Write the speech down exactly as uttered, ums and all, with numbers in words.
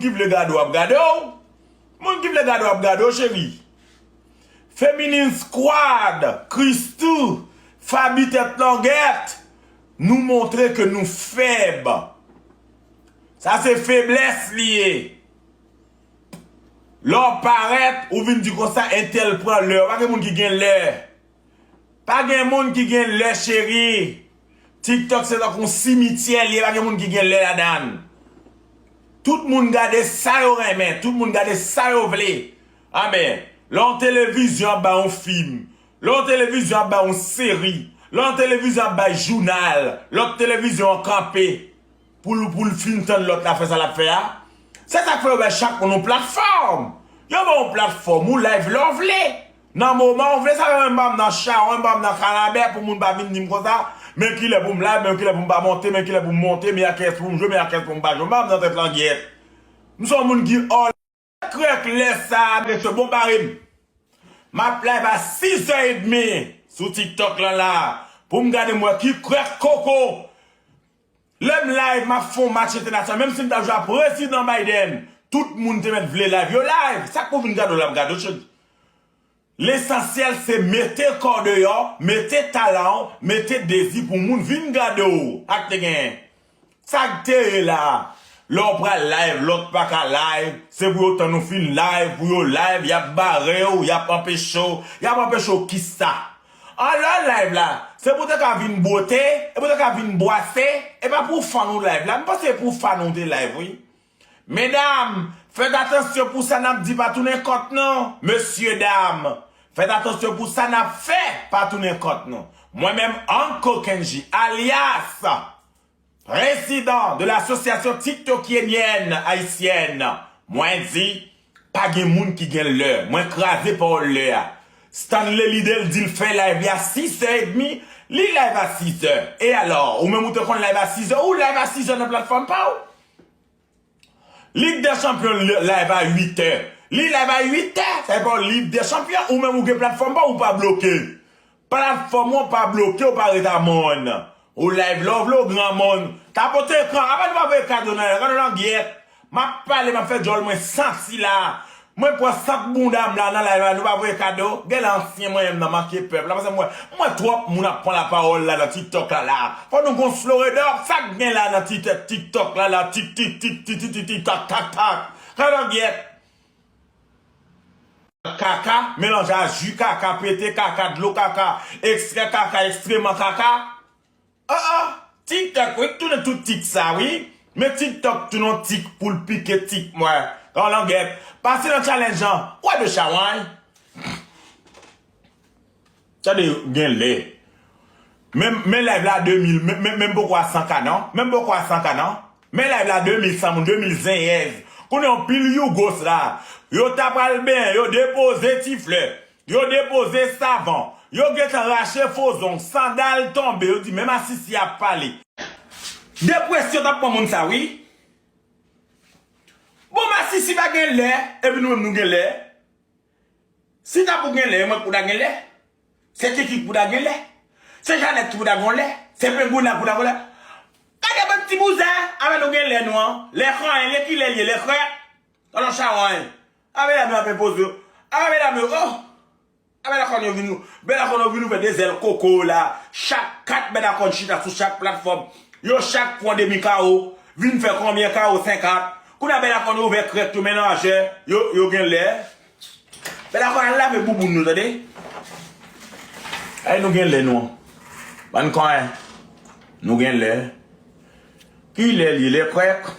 Ki vle gade w ap gade w. Moun ki vle gade w ap gade w, cheri. Feminine Squad, Christoo, Faby Tèt Longèt, nou montre ke nou fèb. Sa se feblès li ye. Lè w parèt, ou vin di konsa, entèl pran lè. Pa gen moun ki gen lè. Pa gen moun ki gen lè, cheri. TikTok se tankou yon simityè li ye, pa gen moun ki gen lè ladan l. Tout moun gade sa yo renmen, tout moun gade sa yo vle. Anben, lè yon televizyon ap bay yon fim, lè yon televizyon ap bay yon seri, lè yon televizyon ap bay jounal, lòt televizyon an kanpe, pou l, pou l fin tann lòt la fè sa l ap fè a. Se sa k fè yo bay chak moun yon platfòm. Yo ba w yon platfòm, ou live lè w vle. Nan moman w vle, sa fè mwen m pa m nan chawony, m pa m nan kalabè pou moun pa vin di m konsa, men kilè pou m live, men kilè pou m pa monte, men kilè pou m monte, men a kiyès pou m jwe, men a kiyès pou m pa jwe. M pa m nan tèt langyèt. M se yon moun ki all. Krèk lè sa a, mesye, bon bare m. M ap live a sizè edmi sou TikTok lan la, pou m gade m wè ki krèk koko. Lè m live, m ap fè yon match entènasyonal. Menm si m t ap jwe a Prezidan Biden, tout moun te mèt vle live. Yo live. Sa k pou vin gade w la ap gade w, cheri. Lesansyèl se mete kò deyò, mete talan w, mete dezi pou moun vin gade w. Sa k te genyen? Sa k te ye la? Lè w pral live, lòt pa ka live, se pou yo tann ou fin live, pou yo live, y ap bare w, y ap anpeche w, y ap anpeche w kisa? An lè w live la, se pou te ka vin bwote, e pou te ka vin bwase, e pa pou fan ou live la. M panse pou fan ou te live, wi. Medam, fèt atansyon pou sa n ap di pa tounen kont nou. Mesye dam, fèt atansyon pou sa n ap fè pa tounen kont nou. Mwen menm, Uncle Kendji, alyas Président de l'Association TikTokienne Haïtienne, mwen di, pa gen moun ki gen lè. Mwen kraze pawòl lè a. Stanley Lidel di l fè live li a sizè edmi, li live a sizè. E alò, ou menm ou te konn live a sizè, ou live a sizè nan platfòm pa w? Lig dè Chanpyon live a uitè. Li live a uitè, sa vle pa w Lig dè Chanpyon, ou menm ou gen platfòm pa w, ou pa bloke. Platfòm ou pa bloke, ou pa ret a mòn. Ou live lè w vle, ou granmoun. Tapote ekran, apa nou pa voye kado nan kado langyèt. M ap pale, m ap fè djòl mwen santi la. Mwen pran sant bounda m la nan live la, nou pa voye kado. Gen lè ansyen mwen menm nan manke pèp la, paske mwen, mwen twòp moun ap pran lapawòl la nan TikTok la la. Fò nou gon slow it up, sa k gen la nan TikTok la la, tik tik tik tik tik tik tik tak tak tak. Kado langyèt. Kaka, melanje a ji kaka, pete kaka, dlo kaka, ekstrè kaka, ekstreman kaka. Ah ah, TikTok wi k tounen tout tik sa wi. Men TikTok tounen yon tik pou l pike tik mwen. Kado langyèt. Pase nan challenge an. Wè de chawany. Tande, gen lè. Men, men live la de mil, men, men, men m poko a san ka non. Men m poko a san ka non. Men live la de mil san moun, de mil zenyèz. Kounye a yon pil yougos la. Yo ta pral benyen, yo depoze ti flè. Yo depoze savan. Yo gentan rache fo zong, sandal tonbe. Yo di, men masisi ap pale. Depresyon t ap pran moun sa wi. Bon, masisi pa gen lè, epi nou menm nou gen lè. Si ta pou gen lè, e mwen k pou ta gen lè. Se Kiki k pou ta gen lè. Se Janèt ki pou ta gen lè. Se Pengwina k pou ta gen lè. Gade bann ti bouzen, avè nou gen lè nou an. Lè kranyen, lè kilè l ye, lè krèk. Talon chawony. Avè medam yo ap enpoze yo. Avè medam yo, oh! A bèlakòn yo vin, bèlakòn yo vin ouvè de zèl koko yo la. Chak kat bèlakòn chita sou chak platfòm. Yo chak pran demi kawo. Vin fè konbyen kawo? Senkant. Kounye a bèlakòn yo ouvè krèk yo, men nan achè. Yo, yo gen lè. Bèlakòn al lave bouboun nou, tande. Ay, nou gen lè nou. Bann konyen. Nou gen lè. Ki lè l ye? Lè krèk.